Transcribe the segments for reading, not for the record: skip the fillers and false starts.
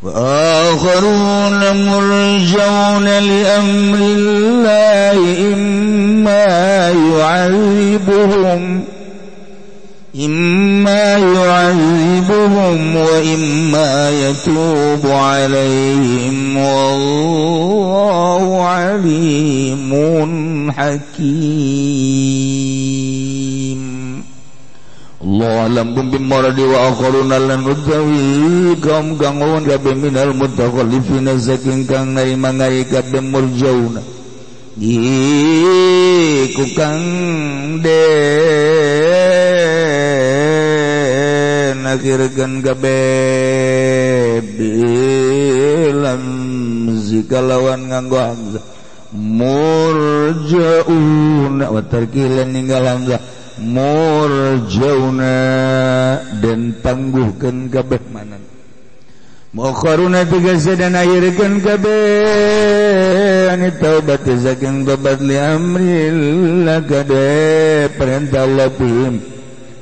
وآخرون مرجون لأمر الله إما يعذبهم وإما يتوب عليهم والله عليم حكيم. Allah alam bimaradi wa akharuna lan utawi kaum kang wong kabeh minal mutakhallifina saking kang narima ngari kabeh murjauna iku kang den akhirkan kabeh bilam zikalawan nganggo hamzah murjauna wa tarkilan ninggal hamzah murjauna dan tangguhkan kabeh manan muakharuna tegese dan akhirkan kabeh ani taubat saking tobat li amrillah kabeh perintah Allah bihim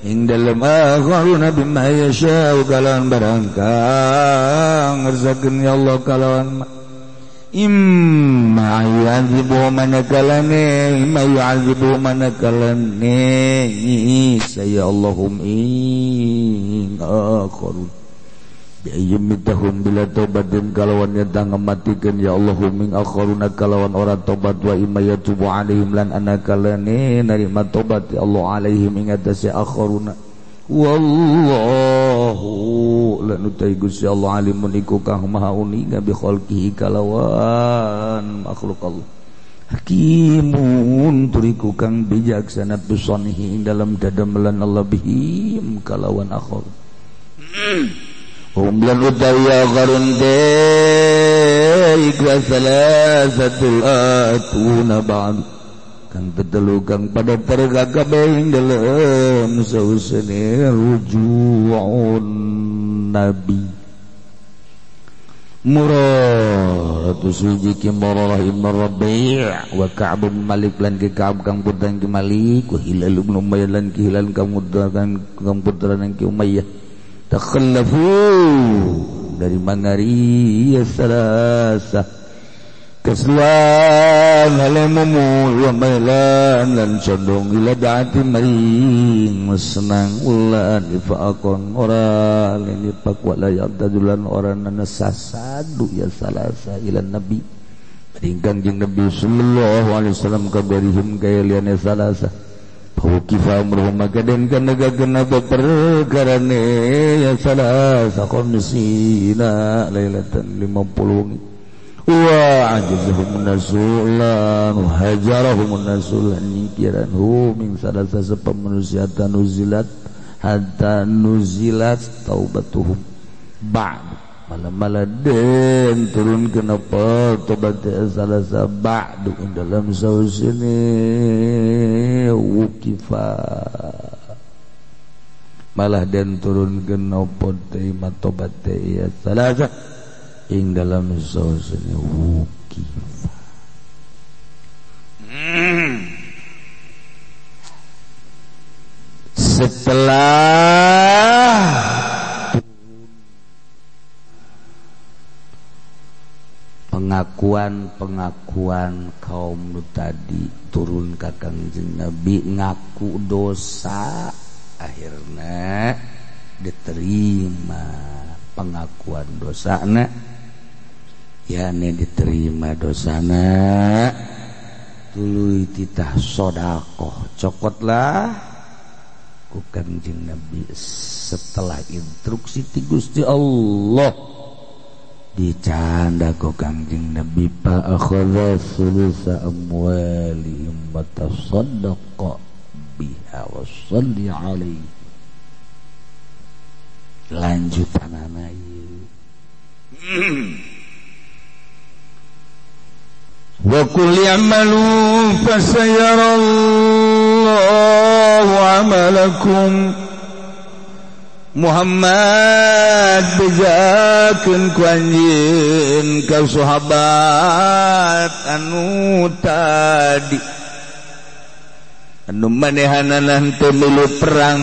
ing dalem akharuna bima yasha'u kalawan barang kang ngersakeun ya Allah kalawan imma yu'adzibu manakalane imma yu'adzibu manakalane saya Allahum ing akharun bi ayyumitahum bila taubatin kalawan nyata ngematikan ya Allahum ing akharuna kalawan ora tobat wa imma yatubu alaihim lan anakalane narima tobat ya Allah alaihim ing atase akharuna wallahu lan utai Gusti Allah alimun iku kang maha uninga bi khalqihi kalawan makhluk Allah hakimun turiku kang bijaksana bisanihi ing dalam dadamelan Allah bihim kalawan akhir hum lan utawi akharun de iku salasatul atuna ba'd kang tetelu kang pada tergagabe ing dalem sausene rujuun nabi muraratu suji ki Murarah ibn Rabi' wa Ka'b bin Malik lan ki Ka'b kang putra ki Malik wa Hilal ibn Umayyah lan ki Hilal kang putra ki Umayyah takhallafu dari mangari ya salasa keslan halemumu wa mailan lan condong ila daati maring senang ulan ifaakon ora linipak wala yabdadulan ora nasasadu ya salasa ila nabi maring kanjeng Nabi sallallahu alaihi wasallam kabarihim kaya liyane salasa Paukifa amruhum maka den kanegakkeun apa perkarane ya salasa khamsina lailatan 50 wa ajazahum nasulan hajarahum nasulan nyingkiran hu min salasa sapa manusia tanuzilat hatta nuzilat taubatuhum ba'd malam-malam den turun kenapa tobat salasa ba'du ing dalam sausine wukifa malah den turun kenapa terima tobat ya salasa ing dalam sausine wukifa. Setelah pengakuan-pengakuan kaum nu tadi turun ka Kangjeng Nabi ngaku dosa akhirnya diterima pengakuan dosana yakni diterima dosana tuluy titah sedekah cokotlah ku Kangjeng Nabi setelah instruksi ti Gusti Allah dicanda ku Kangjeng Nabi fa akhadha thulutsa amwalihim wa tasaddaqa biha wa shalli alaihi lanjutanana ieu wa qul ya'malu fasayarallahu 'amalakum Muhammad bejakeun ku anjeun ka sahabat anu tadi anu manehanana teu milu perang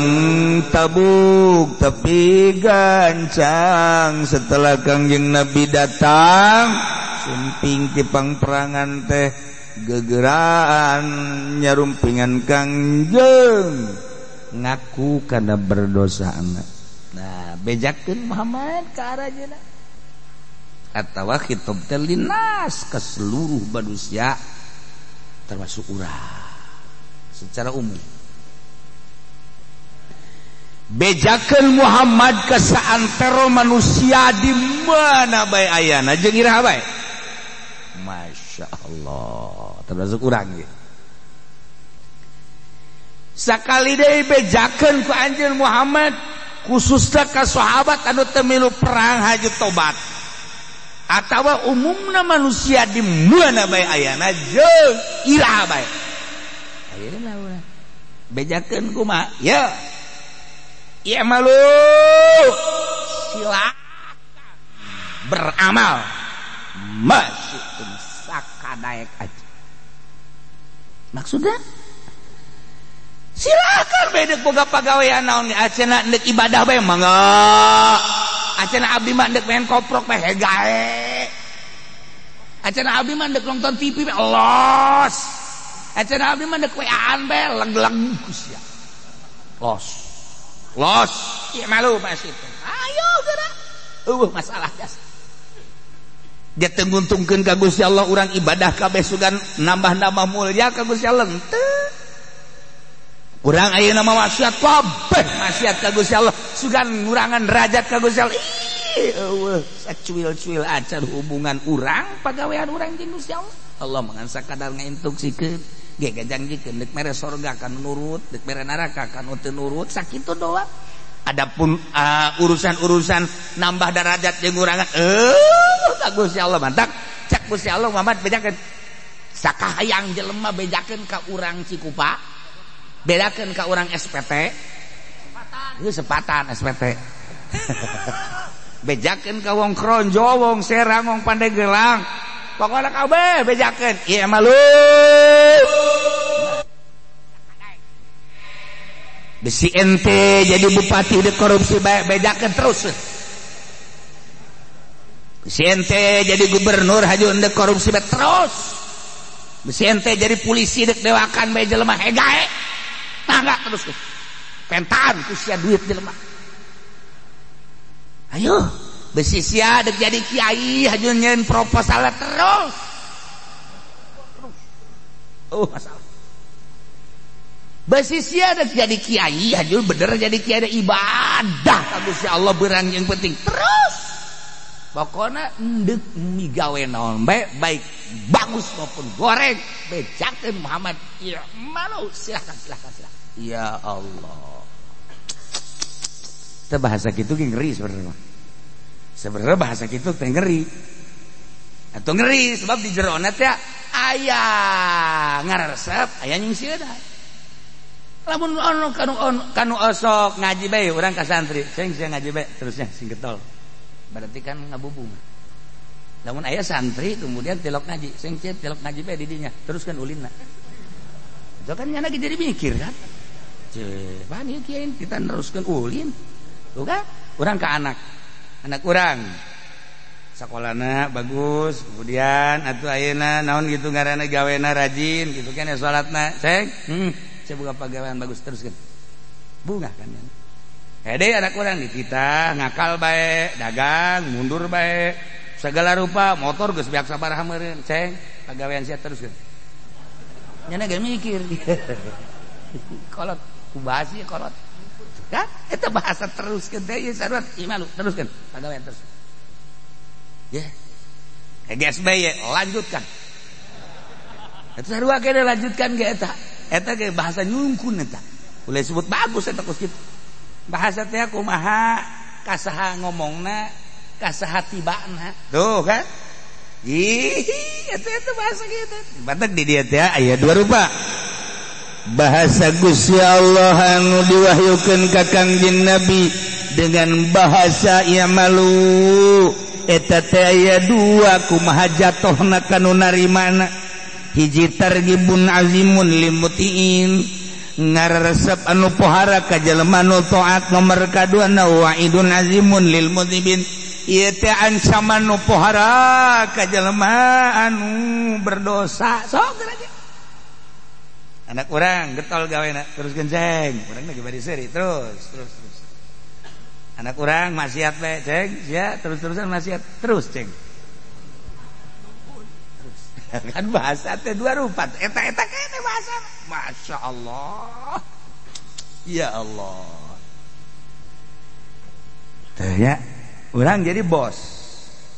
Tabuk tapi gancang setelah Kangjeng Nabi datang sumping ti pangperangan teh gegeraan nyarumpingan Kangjeng ngaku kana berdosa anak. Nah, bejakeun Muhammad ka aranjeunna atawa khitab teh linas ke seluruh manusia termasuk urang secara umum. Bejakeun Muhammad ke saantero manusia di mana bae ayana jeung iraha bae. Masya Allah, termasuk urang ge. Sakali deui bejakeun ku anjeun Muhammad khususnya ka sahabat anu teu milu perang haji tobat atawa umumna manusia di mana bae ayana jeung iraha bae. Ayeuna urang bejakeun kumaha? Ya. Ieu malu silakan beramal masih sakadaek aja. Maksudnya silakan bae deuk boga pagawean naon acena deuk ibadah bae mangga. Acena abdi mah deuk main koprok bae hegae. Acena abdi mah deuk nonton TV bae los. Acena abdi mah deuk WA-an bae leg-leg sia. Los. Los. Ieu malu masih. Ayo geura. Eueuh masalah jas. Dia teu nguntungkeun ka Gusti Allah urang ibadah kabeh sugan nambah-nambah mulia ka Gusti Allah henteu. Urang ayeuna mah maksiat kabeh maksiat ka Gusti Allah sugan ngurangan derajat ka Gusti Allah. Ih eueuh sacuil-cuil acan hubungan urang pagawean urang jeung Gusti Allah. Allah mangan sakadar ngainstruksikeun ge gajangjikeun deuk mere sorga ka nu nurut, deuk mere neraka ka nu teu nurut, sakitu doang. Adapun urusan-urusan nambah derajat jeung ngurangan ka Gusti Allah mantak cak Gusti Allah Muhammad bejakeun sakahayang jelema bejakeun ka urang Cikupa, bedakeun ka urang SPT. Sepatan. Ieu sepatan SPT. Bejakeun ka wong Kronjo, wong Serang, wong Pandeglang. Pokona kabeh bejakeun. Ieu mah lu. Besi ente jadi bupati de korupsi bae bejakeun terus. Besi ente jadi gubernur haju endek korupsi bae terus. Besi ente jadi polisi dek dewakan bae jelema hegae. Tangga terus pentaan ku sia duit jelema. Ayo besi sia dek jadi kiai haju nyeun proposal terus. Terus. Oh masalah. Besi sia dek jadi kiai haju bener jadi kiai ibadah ka Gusti Allah berang yang penting terus. Pokona endek migawe naon bae baik bagus maupun goreng bejakeun Muhammad ya malu silakan silakan silakan. Ya Allah. Kita bahasa gitu ngeri sebenarnya. Sebenarnya bahasa gitu teh ngeri. Atau ngeri sebab di jerona teh aya ngaresep aya nyingsieunan. Lamun ono kanu osok ngaji bae urang ka santri, sing ngaji bae terusnya sing getol. Berarti kan ngabubung. Lamun aya santri kemudian tilok ngaji, sing tilok ngaji bae di dinya, teruskan ulinna. Itu kan nyana jadi mikir kan. Ceh, pan ieu kiai kita neruskeun ulin. Tuh kan? Urang ka anak. Anak urang sakolana bagus, kemudian atuh ayeuna naon gitu ngaranna gawena rajin gitu kan ya salatna. Ceng, saya buka pagawean bagus teruskeun. Bunga kan ya. Hede anak urang di kita ngakal bae, dagang, mundur bae, segala rupa, motor geus beak sabaraha meureun, ceng, pagawean sia teruskeun. Nyana ge mikir. Kolot, ku bahas ieu kolot. Kan eta bahasa teruskeun teh ieu sarua ieu malu teruskeun, pagawean terus. Ya. GSB lanjutkan. Eta sarua kene lanjutkan ge eta. Eta ge bahasa nyungkun eta. Boleh sebut bagus eta kos kitu. Bahasa teh kumaha kasaha ngomongna, kasaha tibana. Tuh kan? Ih, eta bahasa kitu. Batak di dieu teh aya dua rupa. Bahasa Gusti Allah anu diwahyukeun ka Kangjeng Nabi dengan bahasa i'malu eta teh aya dua kumaha jatohna kanu narimana hiji targhibun azimun limutiin ngaresep anu pohara ka jelema nu taat nomor kadua na wa'idun azimun lil mudhibin ieu teh ancaman nu pohara ka jelema anu berdosa sok geura anak urang getol gawena terus genceng urang lagi bari seuri terus terus terus anak urang maksiat bae ceng sia terus-terusan maksiat terus ceng terus kan bahasa teh dua rupa eta-eta kene bahasa Masya Allah ya Allah teh ya urang jadi bos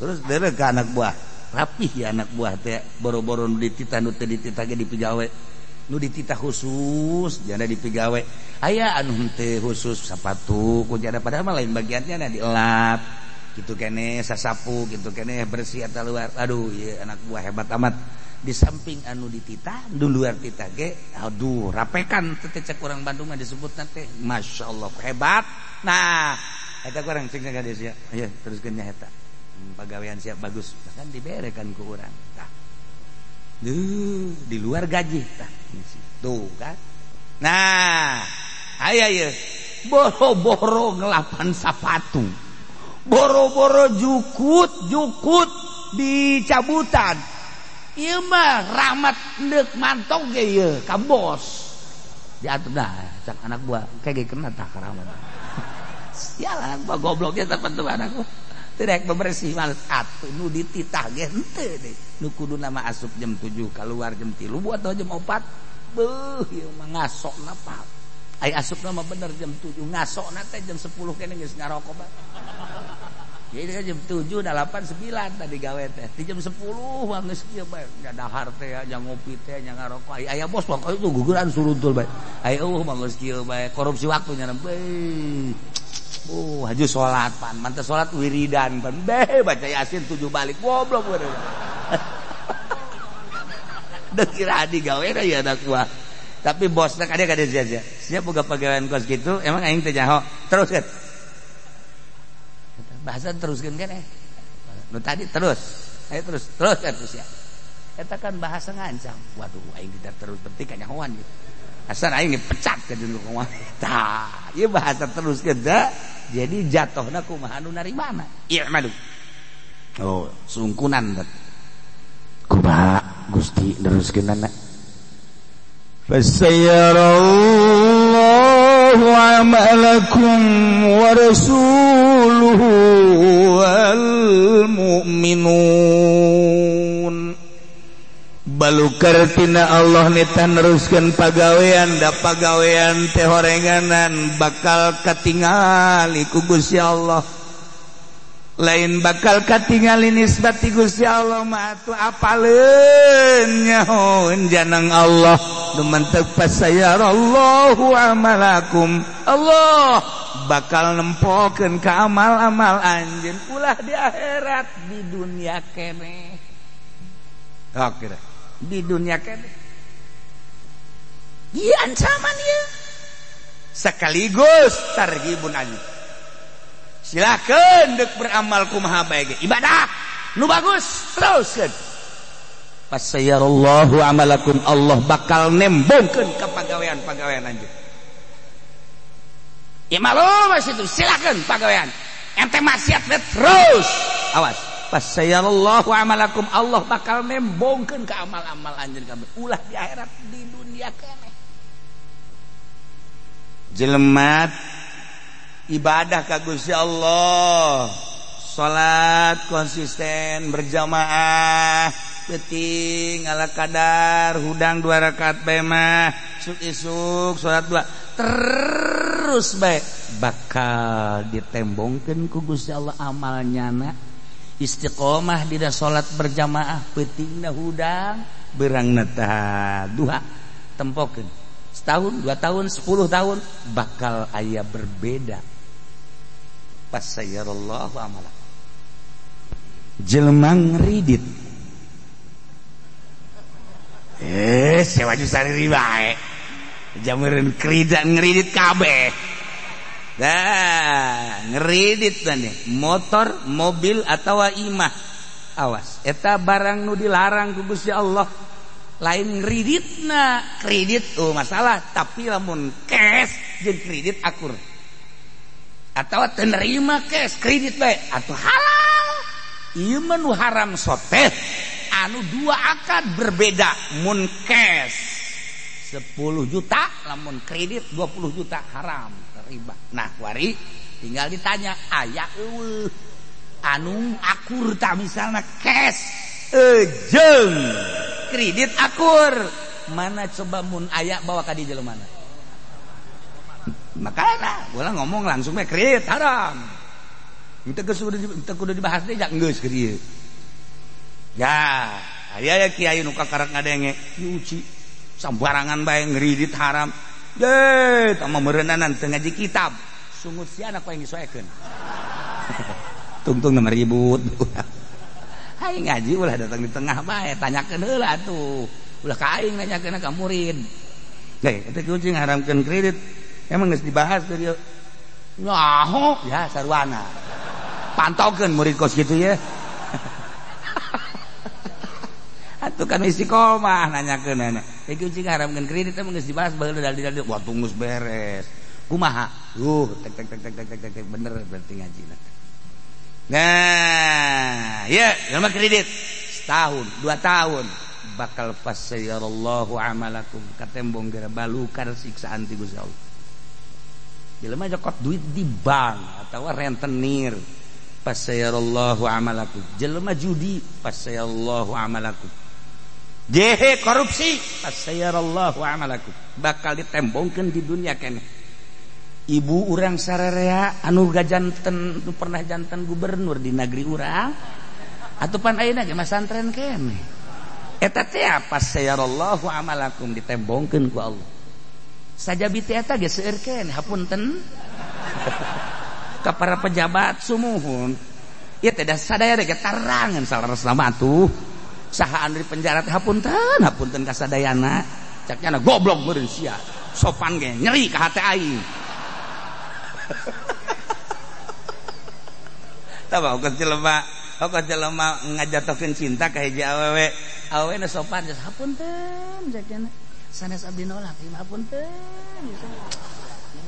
terus deuleu ka anak buah rapih ya anak buah teh boro-boro nu dititah nu teu dititah ge dipigawe nu dititah khusus janda dipigawe aya anu henteu khusus sapatu ku janda padahal mah lain bagiannya na dielap kitu keneh sasapu kitu keneh bersih atau luar aduh ieu anak buah hebat amat di samping anu dititah di luar titah ge aduh rapekan teh cek urang Bandung mah disebutna teh masyaallah hebat nah eta kurang cing ka sia aya teruskeun nya eta pagawean siap bagus bahkan diberekan ku urang tah duh, di luar gaji tah tuh kan nah aya ieu boro-boro ngelapan sapatu boro-boro jukut-jukut dicabutan ieu mah rahmat deuk mantog ge ieu ka bos diatur dah cak anak buah kayak kena tah rahmat sial anak buah gobloknya terpentu anak buah tidak bebersih males atuh nu dititah ge henteu deh nu kudu nama asup jam 7 keluar jam 3 buat atau jam 4 beuh ieu mah ngasokna pa ai asupna mah bener jam 7 ngasokna teh jam 10 kene geus ngarokok bae jadi jam 7 8 9 tadi gawe teh di jam 10 mah geus kieu bae nya dahar teh nya ngopi teh nya ngarokok ai aya bos mah itu guguran suruntul bae ai eueuh mah geus kieu bae korupsi waktu nya beuh oh haju salat pan mantep salat wiridan pan beh baca yasin 7 balik goblok bener deuk kira digawe ya anak buah tapi bosna kade kade sia-sia sia boga pagawean kos kitu emang aing teh nyaho teruskeun bahasa teruskeun keneh nu tadi terus ayo terus terus terus ya eta kan bahasa ngancam waduh aing tidak terus penting kanyahoan gitu asal aing dipecat ke dulu kumaha tah ieu bahasa teruskeun da jadi jatuhna kumaha nu narimana i'malu oh sungkunan kumaha Gusti neruskeunana fasayarallahu amalakum wa rasuluhu wal mu'minun balukar tina Allah nita neruskeun pagawean da pagawean teh horenganan bakal katingali ku Gusti Allah lain bakal katingali nisbat ti Gusti Allah mah atuh apaleun nyahoeun janang Allah nu mantep fasayarallahu amalakum Allah bakal nempokeun ka amal-amal anjeun ulah di akhirat di dunia keneh oke di dunia kene ieu ancaman ieu sekaligus targhibun azim silakeun deuk beramal kumaha bae ge ibadah nu bagus teruskeun fasayarallahu amalakum Allah bakal nembongkeun ka pagawean-pagawean anjeun ieu mah lo situ silakeun pagawean ente maksiat terus awas fasayarallahu amalakum Allah bakal nembongkeun ka amal-amal anjeun kabeh ulah di akhirat di dunia keneh jelema ibadah ka Gusti Allah salat konsisten berjamaah peuting ala kadar hudang 2 rakaat bae mah isuk-isuk salat 2 terus bae bakal ditembongkeun ku Gusti Allah amalnya na istiqomah dina salat berjamaah peutingna hudang beurangna tah duha tempokeun setahun 2 tahun 10 tahun bakal aya berbeda fasayarallahu amala jelema ngridit sewa sari bae jamureun kridit ngridit kabeh. Nah, ngeredit maneh motor, mobil atawa imah. Awas, eta barang nu dilarang ku Gusti Allah. Lain kreditna, kredit oh masalah, tapi lamun cash jeung kredit akur. Atawa teu nerima cash, kredit bae atuh halal. Ieu mah nu haram soteh anu dua akad berbeda, mun cash 10 juta lamun kredit 20 juta haram riba. Nah, wari tinggal ditanya aya eueuh anu akur tak misalna cash jeung kredit akur, mana coba mun aya bawa ka di jelema mana. Makana ulah ngomong langsung we kredit haram. Henteu geus kudu dibahas deui geus kieu. Ya, aya ya kiai nu kakarek ngadenge, nyuci sambarangan bae ngredit haram. Deh, tah mah meureunana teu ngaji kitab. Sungut sia anak yang disoekeun. Tungtung nama ribut. Aing ngaji ulah datang di tengah bae, tanyakeun heula atuh. Ulah ka aing nanyakeun ka murid. Hei, eta kucing haramkeun kredit. Emang geus dibahas teu dieu. Nyaho, ya sarwana. Pantaukeun murid kos kitu ya. Atuh kan istiqomah nanyakeunana. Iki kucing haramkeun kredit emang geus dibahas baheula dalil-dalil. Wah, tunggus beres. Kumaha? Tek tek tek tek tek tek bener berarti ngajina. Nah, ya, jelema kredit setahun, 2 tahun bakal fasayarallahu amalakum katembong gara balukar siksaan ti Gusti Allah. Jelema jokot duit di bank atawa rentenir fasayarallahu amalakum. Jelema judi fasayarallahu amalakum. Jehe korupsi fasayarallahu amalakum. Bakal ditembongkeun di dunia keneh. Ibu urang sararea anu gajanten nu pernah janten gubernur di negeri urang atuh pan ayeuna ge masantren keneh. Eta teh fasayarallahu amalakum ditembongkeun ku Allah. Sajabi teh eta ge seueur keneh hapunten ka para pejabat sumuhun. Ieu teh da sadaya ge tarangan saleresna mah atuh. Saha anu di penjara teh hapunten, hapunten ka sadayana. Cak nya goblok meureun sia. Sopan ge nyeri ka hate aing. Tah okos jelema ngajatokeun cinta ka hiji awewe. Awewe nu sopan geus hapunten cak nya. Sanes abdi nolak ieu hapunten.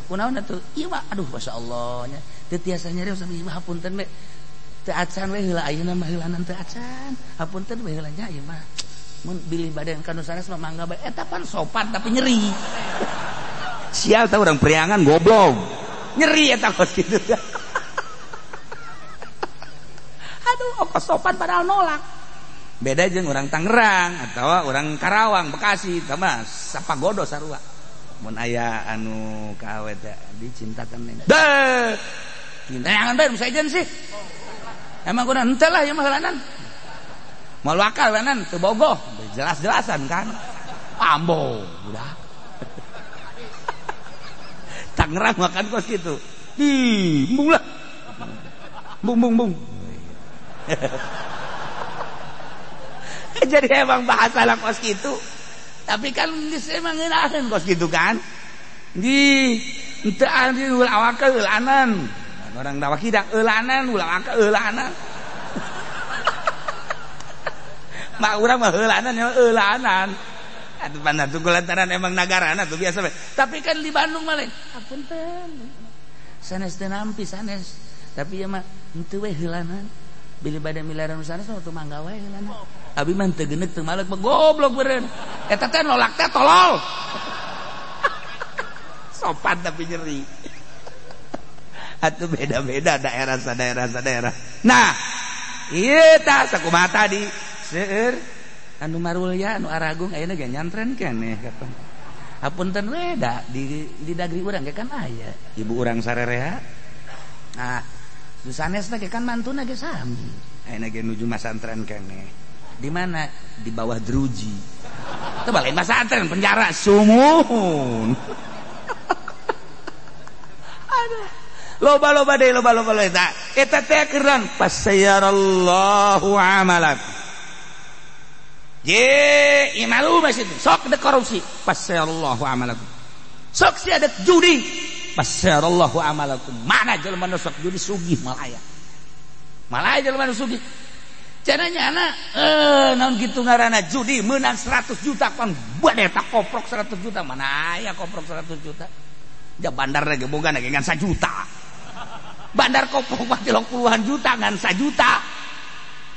Kunaon atuh? Ieu mah aduh masyaallah nya. Teu tiasa nyarios abdi mah hapunten we. Teu acan we heula ayeuna mah heulanan teu acan. Hapunten we heula nya ieu mah. Mun bilih badan ka nu sanes mah mangga bae. Eta pan sopan tapi nyeri. Sial tah urang priangan goblok. Nyeri eta kos kitu. Aduh, kos sopan padahal nolak. Beda jeung urang Tangerang atawa urang Karawang, Bekasi, tah mah sapagodo sarua. Mun aya anu ka awe teh dicintakan neng. Deh. Cinta jangan bae nu sejen sih. Emang kuna henteu lah ieu mah heulanan. Moal wakal heulanan teu bogoh, jelas-jelasan kan. Ambo, udah. Tangerang makan kos gitu. Di, bung lah. Bung bung bung. Jadi emang bahasa lah kos gitu. Tapi kan geus emang ngeunaheun kos gitu kan. Di henteu anu ulah awak eulanan. Orang dawa kidak eulanan, ulah awak eulanan. Mak urang mah eulanan ya eulanan. Atuh pan atuh lantaran emang nagarana tuh biasa we. Tapi kan di Bandung mah lain. Hapunten. Sanes teu nampi sanes. Tapi ieu mah henteu we heulanan. Bilih bade milaran sanes mah teu mangga wae heulanan. Abi mah teu geneuk teu malek mah goblok beureun. Eta teh nolak teh tolol. Sopan tapi nyeri. Atuh beda-beda daerah sadaerah sadaerah. Nah, ieu tah sakumaha tadi seueur anu Marulya anu Aragung ayeuna ge nyantren keneh kapan. Hapunten we da di dagri urang ge kan aya. Ibu urang sarerea. Nah, nu sanesna ge kan mantuna ge sami. Ayeuna ge nuju masantren keneh. Di mana? Di bawah druji. Teu balain masantren penjara sumuhun. Aduh. Loba-loba deui loba-loba eta. Eta teh keuran fasayarallahu amalak. Ye, imalu masih sok de korupsi, fasayarallahu amalakum. Sok si ada judi, Fasyarallahu amalakum. Mana jelema nu sok judi sugih malaya. Malaya jelema nu sugih. Cenah anak naon kitu ngaranna judi meunang 100 juta pan bade eta koprok 100 juta mana aya koprok 100 juta. Ja bandar ge boga ge ngan 1 juta. Bandar koprok mah 30-an juta ngan 1 juta.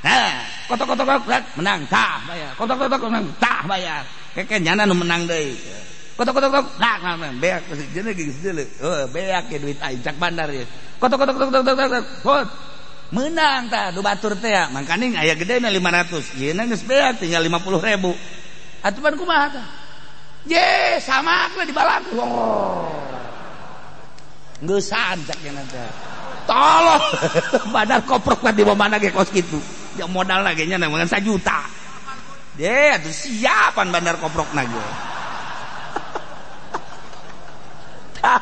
Nah, kotok-kotok menang tah bayar. Kotok-kotok menang tah bayar. Keke nyana nu menang deui. Kotok-kotok nah beak jeung geus deuleu. Heuh beak ge duit aing cak bandar ieu. Kotok-kotok menang tah du batur teh mangkaning aya gedena 500 yeuna geus beak tinggal 50.000 atuh pan kumaha tah ye samak lah dibalak oh geusan cak nya teh tolong badar koprok mah di mana ge kos kitu ya modalna ge nya ngan 1 juta ye atuh siapan bandar koprokna ge tah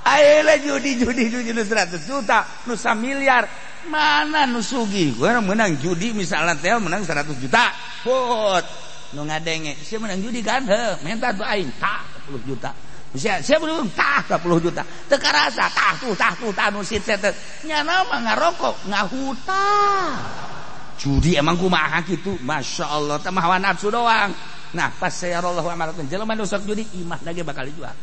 ayeuna judi-judi nu 100 juta nu 1 miliar mana nu sugih gua menang judi misalnya teh menang 100 juta put nu ngadenge sia menang judi kan heuh minta tuh aing tah 10 juta sia sia belum tah 10 juta teu karasa tah tuh tah nu sit set nyana mah ngarokok ngahutang judi emang kumaha kitu masyaallah teh mah hawa nafsu doang. Nah pas sayarallahu amalakum jelema nu sok judi imahna ge bakal dijual.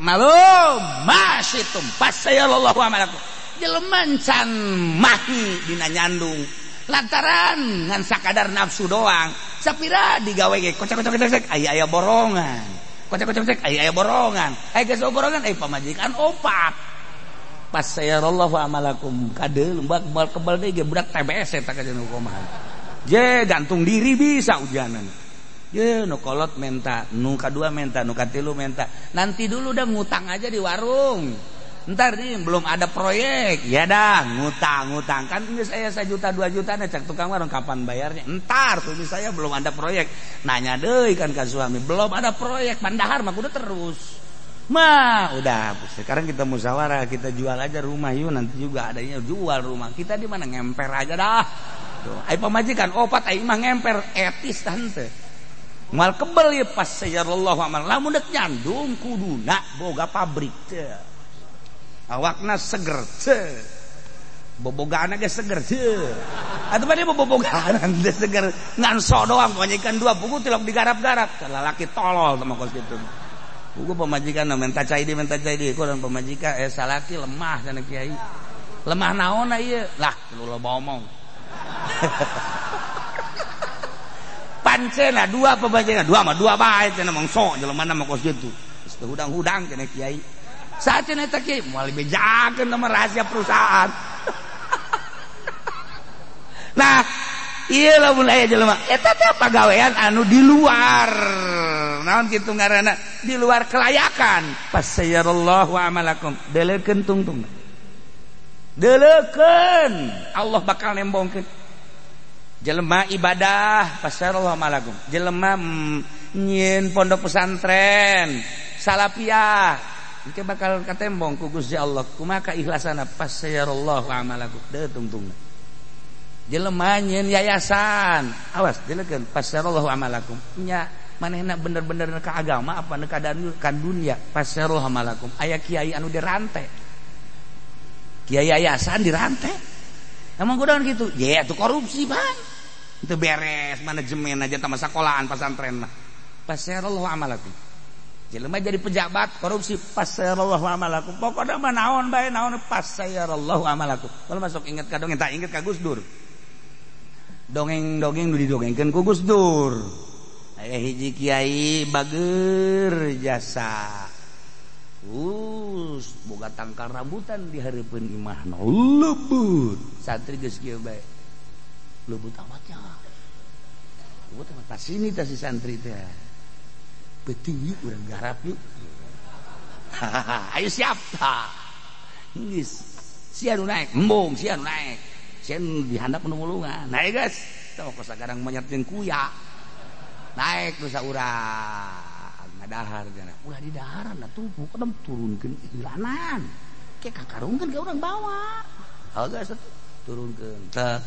Malum masitum pas sayarallahu amalakum jelema can mahi dina nyandung lantaran ngan sakadar nafsu doang sapira digawe ge kocak-kocak aya aya borongan kocak-kocak aya aya borongan aya geus borongan aya pamajikan opat pas sayarallahu amalakum kadeul bak kebal deui ge budak TBS eta ka jeung kumaha je gantung diri bisa ujanan je nu kolot menta nu kadua menta nu katilu menta nanti dulu dah ngutang aja di warung ntar nih belum ada proyek ya dah ngutang kan ini saya 1 juta 2 juta nih cak tukang warung kapan bayarnya ntar suami saya belum ada proyek nanya deh kan ke suami belum ada proyek pandahar mah udah terus mah udah sekarang kita musyawarah kita jual aja rumah yuk nanti juga adanya jual rumah kita di mana ngemper aja dah tuh ai pamajikan opat ai mah ngemper etis tante mal kebel ya pas sayarallahu amal lamun dek nyandung kuduna boga pabrik teh awakna seger teh bobogaana ge seger teh atuh bade bobogaana teh seger ngan sok doang pamajikan dua buku tilok digarap-garap lalaki tolol sama kos kitu buku pamajikan minta cai di kurang pamajikan salaki lemah cenah kiai lemah naonna ieu lah lu loba omong pancena dua pemajikan dua mah dua bae cenah mangso jelema mah kos kitu geus teu hudang-hudang cenah kiai saat cenah eta kiai moal dibejakeun nama rahasia perusahaan. Nah ieu lamun aya jelema eta teh pagawean anu di luar naon kitu ngaranna di luar kelayakan fasayarallahu amalakum deleukeun tungtung deleukeun Allah bakal nembongkeun jelema ibadah fasayarallahu amalakum jelema nyieun pondok pesantren salapiah engke bakal katembong ku Gusti Allah kumaha kaikhlasanna fasayarallahu amalakum deu tungtungna jelema nyieun yayasan awas deleukeun fasayarallahu amalakum nya manehna bener-bener ka agama apa ka dunia fasayarallahu amalakum aya kiai anu dirante kiai yayasan dirante emang kudaon kitu ye atuh korupsi bang itu beres manajemen aja sama sekolahan pesantren mah fasayarallahu amalakum jelema jadi pejabat korupsi fasayarallahu amalakum pokokna mah naon bae naon fasayarallahu amalakum kalau masuk inget ka dongeng tak inget ka Gus Dur dongeng-dongeng nu didongengkeun ku Gus Dur aya hiji kiai bager jasa us boga tangkal rambutan di hareupeun imahna leubut santri geus kieu bae leubut amatnya leubut amat tas sini tas si santri teh peuting yuk urang garap yuk ayo siap tah geus sia nu naek embung sia nu naek sia nu dihandap nu mulungan naek geus teh kos sagarang monyet jeung kuya naek nu saurang ngadahar cenah ulah didaharan atuh pokona turunkeun ilanan ke kakarungkeun ka urang bawa oh geus turunkeun tek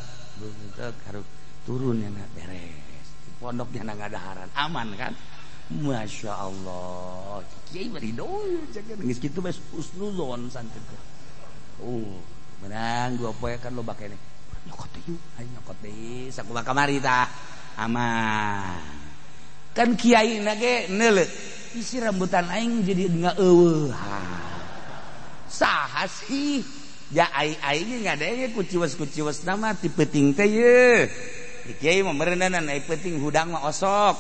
tek harus turun nya beres di pondok nya ngadaharan aman kan Masya Allah kiai bari doy cek geus kitu bae husnuzon santri teh. Menang dua poe kan loba keneh. Nyokot deui, ayo nyokot deui sakumaha kamari tah. Aman. Kan kiai na ge neuleut. Isi rambutan aing jadi ngaeueuh. Saha sih? Ya aing ngadenge kuciwes-kuciwes nama ti peuting teh ye. Kiai mah meureunan ai peuting hudang mah osok.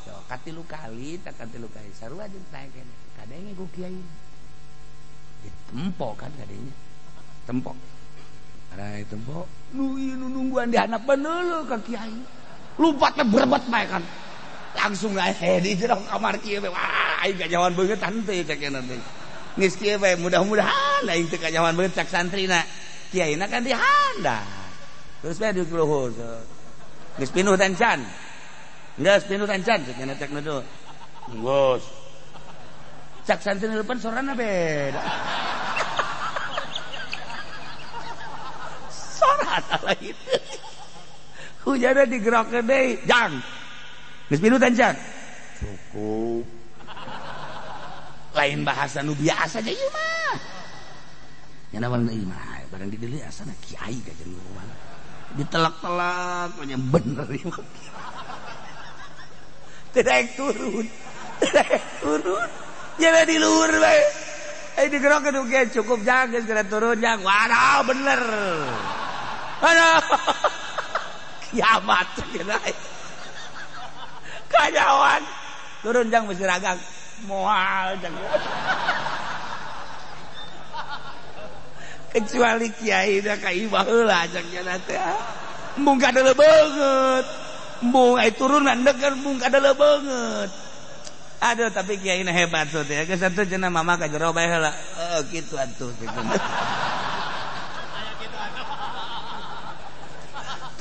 Yo katilu kali tak katilu kali sarua jeung tae keneh. Kadenge ku kiai. Ditempo kan kadenge. Tempo. Ada tempo. Nu ieu nu nungguan di handap beneuleuh ka kiai. Lompatna berebet bae kan. Langsung ae di jero kamar kieu bae. Wah, aing kanyawan beungeut tante cek teh. Geus kieu bae mudah-mudahan aing teu kanyawan beungeut cak santrina. Kiaina kan di handap. Terus bae di luhur. Geus pinuh tancan. Geus pinuh tancan cek cek nu. Geus. Cak santri depan sorana beda. Sorana lain. Hujanna digerokeun deui, jang. Geus pinuh tancan. Cukup. Lain bahasa nu biasa aja ieu mah. Nya barang ieu mah, barang di deui asana kiai ka jeung urang. Ditelak-telak nya bener ieu mah. Teu daek turun. Teu daek turun. Nya di luhur bae. Eh digerokeun oge cukup jang geus geura turun jang. Waduh bener. Aduh. Kiamat cenah. Kanyawan. Turun jang mesti ragang. Moal jang. Kecuali kiai da ka ieu baheula jang nya teh. Embung kadeuleu beungeut. Embung ai turun mandeg kan embung kadeuleu beungeut. Aduh tapi kiai na hebat tuh teh. Geus atuh cenah mama ka jero bae heula. Heuh kitu atuh.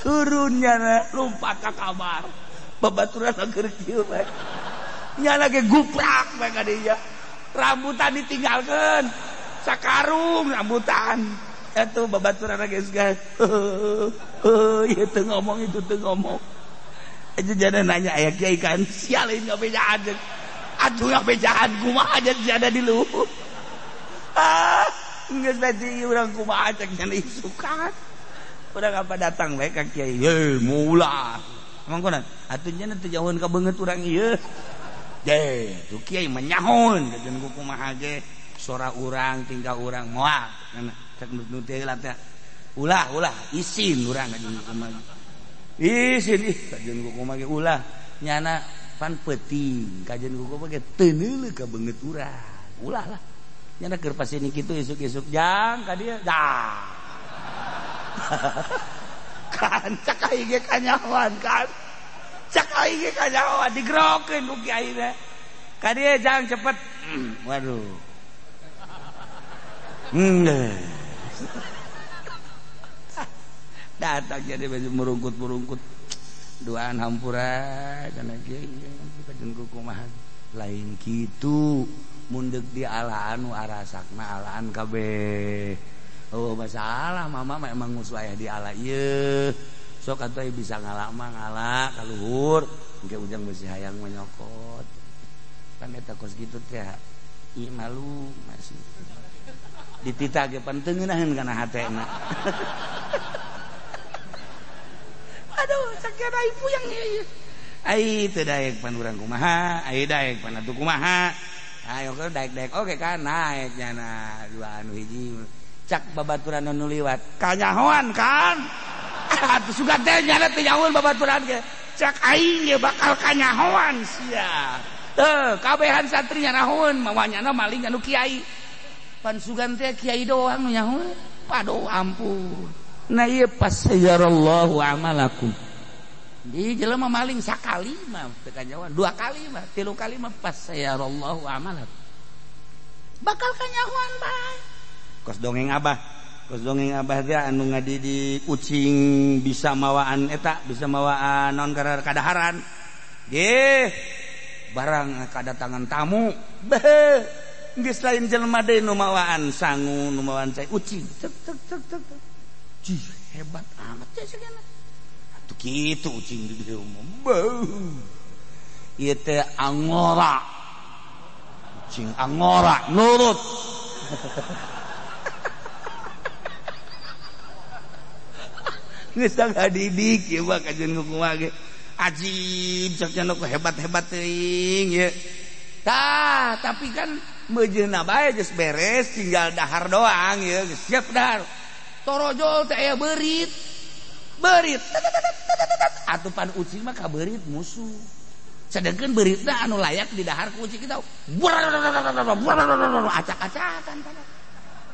Turunnya lompat ke kamar. Babaturan keur kieu bae. Nya lagi guprak bae ka dinya. Rambutan ditinggalkeun. Sakarung rambutan. Atuh babaturan geus geus. Heuh, ieu teu ngomong itu teu ngomong. Aja jada nanya aya kiai kan sial ini ngabejaan. Atuh ngabejaan kumaha jada di luhur. Ah, geus bae urang kumaha cek nya isukan. Urang apa datang bae ka kiai. Heuh, maulah. Emang kunaon? Atuh nya teu jauheun ka beungeut urang ieu. Deh, tuh kiai mah nyahoeun kajeun ku kumaha ge sora urang tingkah urang moal. Cek nu teh heula teh. Ulah, ulah isin urang kajeun ku kumaha. Isin ih kajeun ku kumaha ge ulah. Nyana pan peuting kajeun ku kumaha ge teu neuleuh ka beungeut urang. Ulah lah. Nyana keur pasini kitu isuk-isuk jang ka dieu. Dah. Kan cak aing ge kanyawan kan. Cak aing ge kanyawan digerokeun ku kiai teh. Ka dieu jang cepet. Waduh. Datang jadi baju merungkut-merungkut. Duaan hampura kana kiai kajeun ku kumaha. Lain kitu mundek di alaan nu arasakna alaan kabeh. Oh masalah mama mah emang musuh ayah di ala ieu. Sok atuh bisa ngala mah ngala ka luhur, engke ujang beusi hayang mah nyokot. Kan eta kos kitu teh ieu malu masih. Dititah ge pan teu ngeunaheun kana hatena. Aduh sakieu ai puyeng ieu. Ai teu daek pan urang kumaha, ai daek pan atuh kumaha. Ayo ke daek-daek oge kan naek nyana dua anu hiji. Cak babaturan nu liwat kanyahoan kan atuh sugan teh nyana teh nyahoan babaturan ge cak aing ge bakal kanyahoan sia teu kabehan santri nyanahoan mawa nyana maling anu kiai pan sugan teh kiai doang nu nyahoan paduh ampun. Nah ieu pasayarallahu amalakum di jelema maling sakali mah teu kanyahoan dua kali mah tilu kali mah pasayarallahu amalakum bakal kanyahoan bae. Kos dongeng abah teh anu ngadidik ucing bisa mawaan eta bisa mawaan non kadaharan geh barang kadatangan tamu beuh geus lain jelema deui nu mawaan sangu nu mawaan cai ucing tek tek tek tek cih hebat amat cai sagana atuh kitu ucing di dieu mah beuh Ieu teh angora. Kucing angora nurut. Geus ngadidik ieu mah kajeun kumaha ge. Ajib cek nya nu hebat-hebat teuing ieu. Tah, tapi kan meujeuna bae geus beres tinggal dahar doang ieu geus siap dahar. Torojol teh aya beurit. Beurit. Atupan ucing mah ka beurit musuh. Sedangkan beuritna anu layak didahar ku ucing kita. Acak-acakan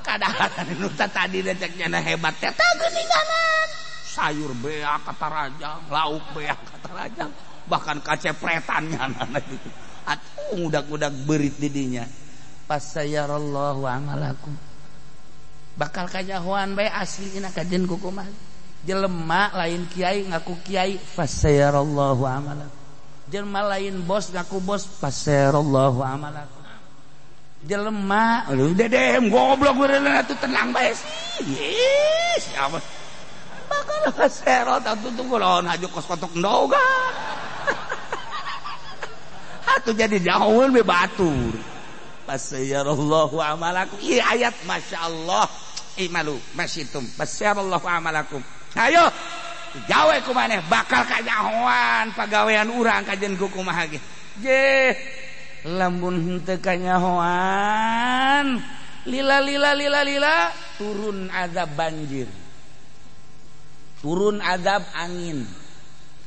kadaharan nu tadi cek nya hebat teh tah geuninganan. Sayur beak katarajang, lauk beak katarajang, bahkan kacepretan nyanana gitu. Atuh ngudak-ngudak beurit di dinya. Fasayarallahu amalakum. Bakal kanyahoan bae aslina kajen kukumaha. Jelema lain kiai ngaku kiai, fasayarallahu amalakum. Jelema lain bos ngaku bos, fasayarallahu amalakum. Jelema lu dedem goblok beureunan atuh tenang bae sih. Ih, siapa? Bakal serot atuh tunggu lawan haju kos kotok ndoga. Atuh jadi jauheun be batur. Fasayarallahu amalakum. Ieu ayat masyaallah. Imalu masyitum. Fasayarallahu amalakum. Ayo gawe ku maneh bakal kanyahoan pagawean urang kajen ku kumaha ge. Je lamun henteu kanyahoan lila lila lila lila turun azab banjir. Turun azab angin,